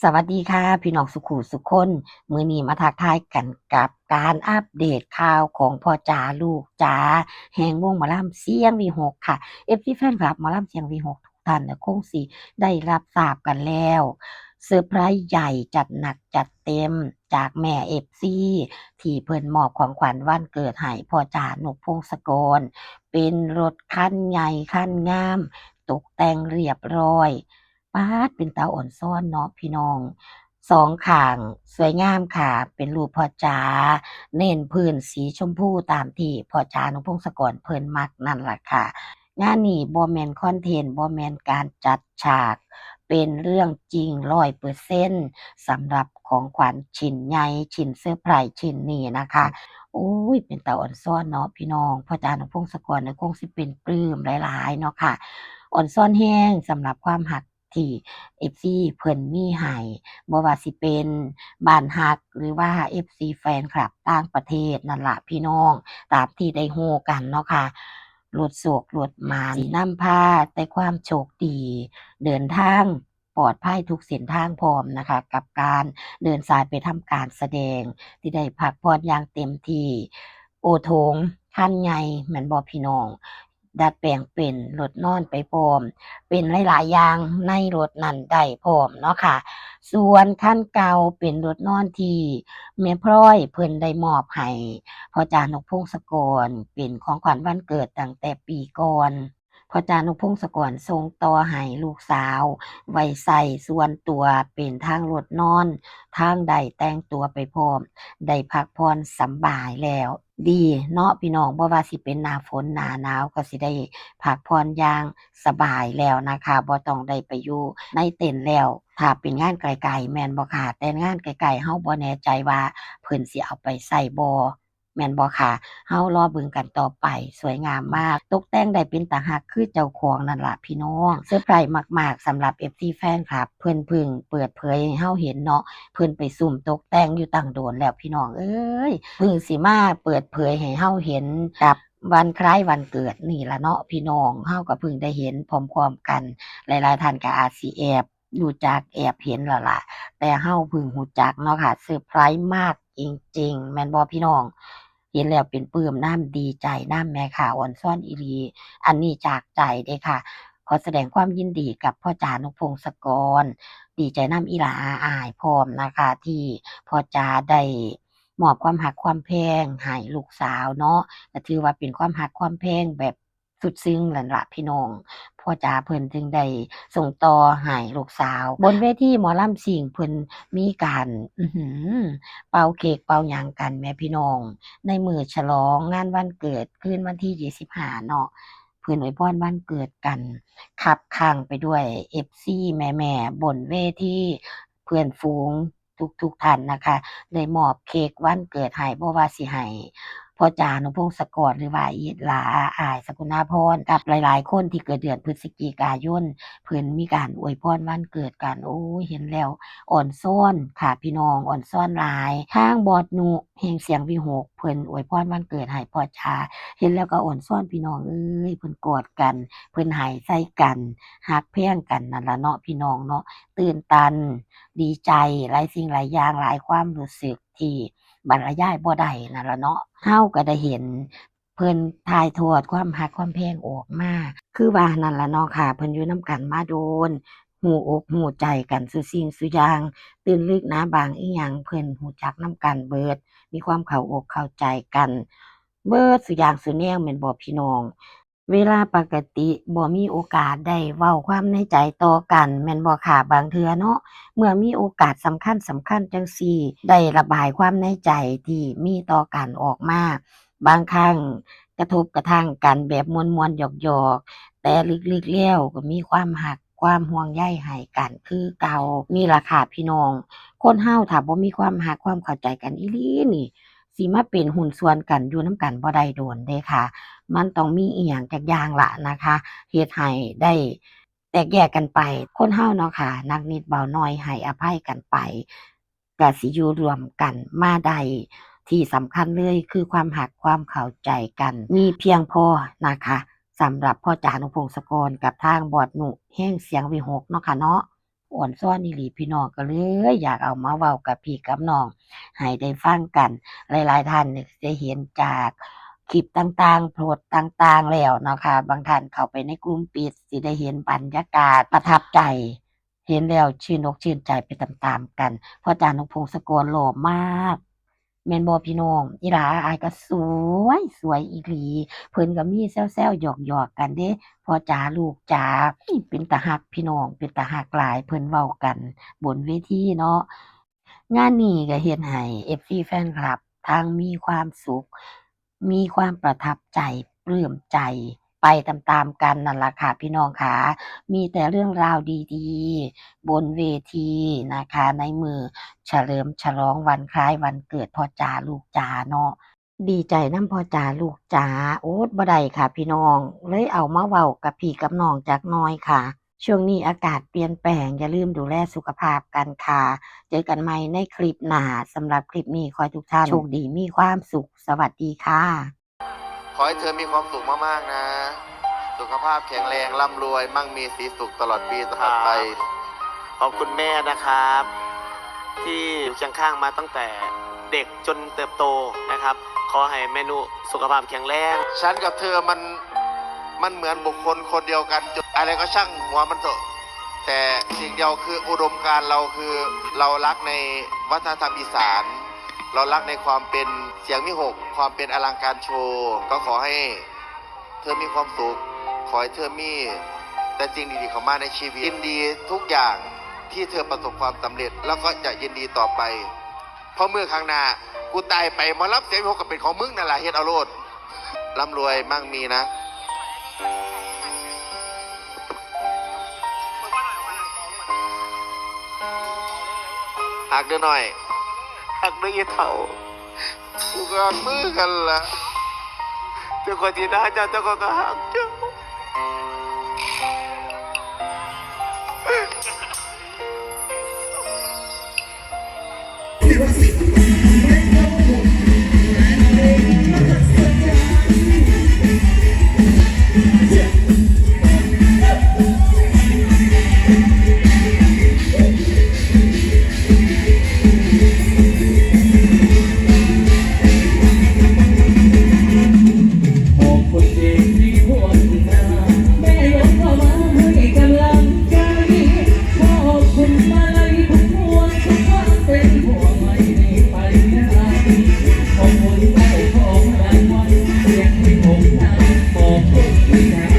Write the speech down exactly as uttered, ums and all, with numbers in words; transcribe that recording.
สวัสดีค่ะ พี่น้องสุขุสุคน มื้อนี้มาทักทายกันกับการอัปเดตข่าวของพ่อจ๋าลูกจ๋าแห่งวงหมอลำเสียงวิหกค่ะ เอฟซี แฟนคลับหมอลำเสียงวิหกทุกท่านน่ะคงสิได้รับทราบกันแล้ว เซอร์ไพรส์ใหญ่จัดหนักจัดเต็มจากแม่ เอฟซี ที่เพิ่นมอบของขวัญวันเกิดให้พ่อจ๋านกพงศกร เป็นรถคันใหญ่คันงาม ตกแต่งเรียบร้อย ป๊าด เป็นตาอ่อนซ้อนเนาะพี่น้อง สองข้างสวยงามค่ะ เป็นรูปพ่อจ๋า เน้นพื้นสีชมพูตามที่พ่อจ๋านกพงศกรเพิ่นมักนั่นล่ะค่ะ งานนี้บ่แม่นคอนเทนต์ บ่แม่นการจัดฉาก เป็นเรื่องจริงร้อยเปอร์เซ็นต์ สำหรับของขวัญชิ้นใหญ่ ชิ้นเซอร์ไพรส์ชิ้นนี้นะคะ โอ้ย เป็นตาอ่อนซ้อนเนาะพี่น้อง พ่อจ๋านกพงศกรเนี่ยคงสิเป็นปลื้มหลายๆ เนาะค่ะ อ่อนซ้อนแฮงสำหรับความฮักที่ เอฟซี เพิ่นมีให้ บ่ว่าสิเป็นบ้านฮัก หรือว่า เอฟซี แฟนคลับต่างประเทศนั่นล่ะพี่น้อง ตามที่ได้ฮู้กันเนาะค่ะ รถโชครถหมาน สินำพาแต่ความโชคดี เดินทางปลอดภัยทุกเส้นทางพร้อมนะคะ กับการเดินสายไปทำการแสดง ที่ได้พักผ่อนอย่างเต็มที่ โอโถงคันใหญ่แม่นบ่พี่น้อง ดัดแปลงเป็นรถนอนไปพร้อม เป็นหลายๆ อย่างในรถนั้นได้พร้อมเนาะค่ะ ส่วนคันเก่าเป็นรถนอนที่แม่พลอยเพิ่นได้มอบให้พ่อจ๋านกพงศกร เป็นของขวัญวันเกิดตั้งแต่ปีก่อน พ่อจ๋านกพงศกรส่งต่อให้ลูกสาวไว้ใช้ส่วนตัว เป็นทั้งรถนอน ทั้งได้แต่งตัวไปพร้อม ได้พักผ่อนสำบายแล้ว ดีเนาะพี่น้อง บ่ว่าสิเป็นหน้าฝนหน้าหนาวก็สิได้พักผ่อนอย่างสบายแล้วนะคะ บ่ต้องได้ไปอยู่ในเต็นท์แล้ว ถ้าเป็นงานไกลๆ แม่นบ่คะ แต่งานไกลๆ เฮาบ่แน่ใจว่าเพิ่นสิเอาไปใช้บ่ แม่นบ่คะ เฮารอเบิ่งกันต่อไป สวยงามมาก ตกแต่งได้เป็นตาฮักคือเจ้าของนั่นล่ะพี่น้อง เซอร์ไพรส์มากๆ สำหรับ เอฟซี แฟนคลับ เพิ่นเพิ่งเปิดเผยให้เฮาเห็นเนาะ เพิ่นไปซุ่มตกแต่งอยู่ตั้งโดนแล้วพี่น้องเอ้ย เพิ่งสิมาเปิดเผยให้เฮาเห็นกับวันคล้ายวันเกิดนี่ล่ะเนาะพี่น้อง เฮาก็เพิ่งได้เห็นพร้อมๆ กัน หลายๆ ท่านก็อาจสิแอบรู้จักแอบเห็นแล้วล่ะ แต่เฮาเพิ่งรู้จักเนาะค่ะ เซอร์ไพรส์มากจริงๆ แม่นบ่พี่น้อง เห็นแล้วเป็นปลื้มนำ ดีใจนำแหมค่ะ อ่อนซ้อนอีหลี อันนี้จากใจเด้อค่ะ ขอแสดงความยินดีกับพ่อจ๋านกพงศกร ดีใจนำอีหล่าอาอ้ายพร้อมนะคะ ที่พ่อจ๋าได้มอบความฮักความแพงให้ลูกสาวเนาะ ก็ถือว่าเป็นความฮักความแพงแบบสุดซึ้งนั่นล่ะพี่น้อง พ่อจ๋าเพิ่นถึงได้ส่งต่อให้ลูกสาว บนเวทีหมอลำซิ่งเพิ่นมีการ อื้อหือ เป่าเค้กเป่าหยังกันแหมพี่น้อง ในมื้อฉลองงานวันเกิดคืนวันที่ยี่สิบห้าเนาะ เพิ่นอวยพรวันเกิดกัน คับข้างไปด้วย เอฟซี แม่ๆ บนเวที เพื่อนฝูงทุกๆ ท่านนะคะ ได้มอบเค้กวันเกิดให้ บ่ว่าสิให้พ่อจ๋านกพงศกร หรือว่าอีหล่าอาอ้ายสกุณาพร กับหลายๆ คนที่เกิดเดือนพฤศจิกายน เพิ่นมีการอวยพรวันเกิดกัน โอ้ย เห็นแล้วอ่อนซ้อนค่ะพี่น้อง อ่อนซ้อนหลาย ทางบอสนุ แห่งเสียงวิหก เพิ่นอวยพรวันเกิดให้พ่อจ๋า เห็นแล้วก็อ่อนซ้อนพี่น้องเอ้ย เพิ่นกอดกัน เพิ่นให้ใส่กัน ฮักแพงกันนั่นล่ะเนาะพี่น้องเนาะ ตื่นตัน ดีใจ หลายสิ่งหลายอย่าง หลายความรู้สึกที่บรรยายบ่ได้นั่นล่ะเนาะ เฮาก็ได้เห็นเพิ่นถ่ายทอดความฮักความแพงออกมา คือว่านั่นล่ะเนาะค่ะ เพิ่นอยู่นำกันมาโดน ฮู้อกฮู้ใจกันซุสิ่งซุอย่าง ตื่นลึกหนาบางอิหยังเพิ่นฮู้จักนำกันเบิด มีความเข้าอกเข้าใจกัน เบิดซุอย่างซุแนวแม่นบ่พี่น้อง เวลาปกติบ่มีโอกาสได้เว้าความในใจต่อกันแม่นบ่คะ บางเทื่อเนาะ เมื่อมีโอกาสสำคัญสำคัญจั่งซี้ ได้ระบายความในใจที่มีต่อกันออกมา บางครั้งกระทบกระทั่งกันแบบม่วนๆหยอกๆ แต่ลึกๆแล้วก็มีความฮัก ความห่วงใยให้กันคือเก่า นี่ล่ะค่ะพี่น้อง คนเฮาถ้าบ่มีความฮักความเข้าใจกันอีหลีนี่ สิมาเป็นหุ้นส่วนกันอยู่นำกันบ่ได้โดนเด้ค่ะ มันต้องมีอิหยังจักอย่างล่ะนะคะ เฮ็ดให้ได้แตกแยกกันไป คนเฮาเนาะค่ะ หนักนิดเบาหน่อย ให้อภัยกันไป ก็สิอยู่ร่วมกันมาได้ ที่สำคัญเลยคือความฮักความเข้าใจกัน มีเพียงพอนะคะ สำหรับพ่อจ๋านุพงศกรกับทางบอสนุแห่งเสียงวิหกเนาะค่ะเนาะ อ่อนซ้อนอีหลีพี่น้อง ก็เลยอยากเอามาเว้ากับพี่กับน้องให้ได้ฟังกัน หลายๆท่านเนี่ยจะเห็นจากคลิปต่างๆ โพสต์ต่างๆแล้วเนาะค่ะ บางท่านเข้าไปในกลุ่มปิดสิได้เห็นบรรยากาศประทับใจ เห็นแล้วชื่นอกชื่นใจไปตามๆกัน พ่อจ๋า นกพงศกร หล่อมาก แม่นบ่พี่น้อง อีหลาอ้ายก็สวย สวยอีหลี เพิ่นก็มีแซวๆหยอกๆกันเด้ พ่อจ๋าลูกจ๋า เป็นตาฮักพี่น้อง เป็นตาฮักหลาย เพิ่นเว้ากันบนเวทีเนาะ งานนี้ก็เฮ็ดให้ เอฟซี แฟนคลับทั้งมีความสุข มีความประทับใจ ปลื้มใจไปตามๆกันนั่นล่ะค่ะพี่น้องค่ะ มีแต่เรื่องราวดีๆบนเวทีนะคะ ในมื้อเฉลิมฉลองวันคล้ายวันเกิดพ่อจ๋าลูกจ๋าเนาะ ดีใจนำพ่อจ๋าลูกจ๋า อดบ่ได้ค่ะพี่น้อง เลยเอามาเว้ากับพี่กับน้องจักหน่อยค่ะ ช่วงนี้อากาศเปลี่ยนแปลง อย่าลืมดูแลสุขภาพกันค่ะ เจอกันใหม่ในคลิปหน้า สำหรับคลิปนี้ขอให้ทุกท่านโชคดีมีความสุข สวัสดีค่ะ ขอให้เธอมีความสุขมากๆนะ สุขภาพแข็งแรงร่ำรวยมั่งมีสีสุขตลอดปีตลอดไป ขอบคุณแม่นะครับ ที่อยู่เคียงข้างมาตั้งแต่เด็กจนเติบโตนะครับ ขอให้แม่นุสุขภาพแข็งแรง ฉันกับเธอมันมันเหมือนบุคคลคนเดียวกัน อะไรก็ช่างหัวมันเถอะ แต่สิ่งเดียวคืออุดมการณ์เราคือเรารักในวัฒนธรรมอีสาน เรารักในความเป็นเสียงมิหก ความเป็นอลังการโชว์ ก็ขอให้เธอมีความสุข ขอให้เธอมีแต่สิ่งดีๆเข้ามาในชีวิต ยินดีทุกอย่างที่เธอประสบความสำเร็จ แล้วก็จะยินดีต่อไป เพราะมื้อข้างหน้ากูตายไปหมอลำเสียงมิหกก็เป็นของมึงนั่นล่ะ เฮ็ดเอาโลด ร่ำรวยมั่งมีนะ ฮักเด้อน้อย ฮักเด้ออีเฒ่า กูก็ฮักมึงกันล่ะ เจ้าของที่หน้าเจ้า เจ้าของก็ฮักเจ้า ขอบคุณเองที่พวกคุณมาแม่ยกเข้ามาให้กำลังใจ ขอบคุณมาลัยทุกพวงทุกความเป็นห่วงไม่ได้ไปไหน ขอบคุณเจ้าของรางวัลเสียงที่ผมนำขอบคุณที่นำ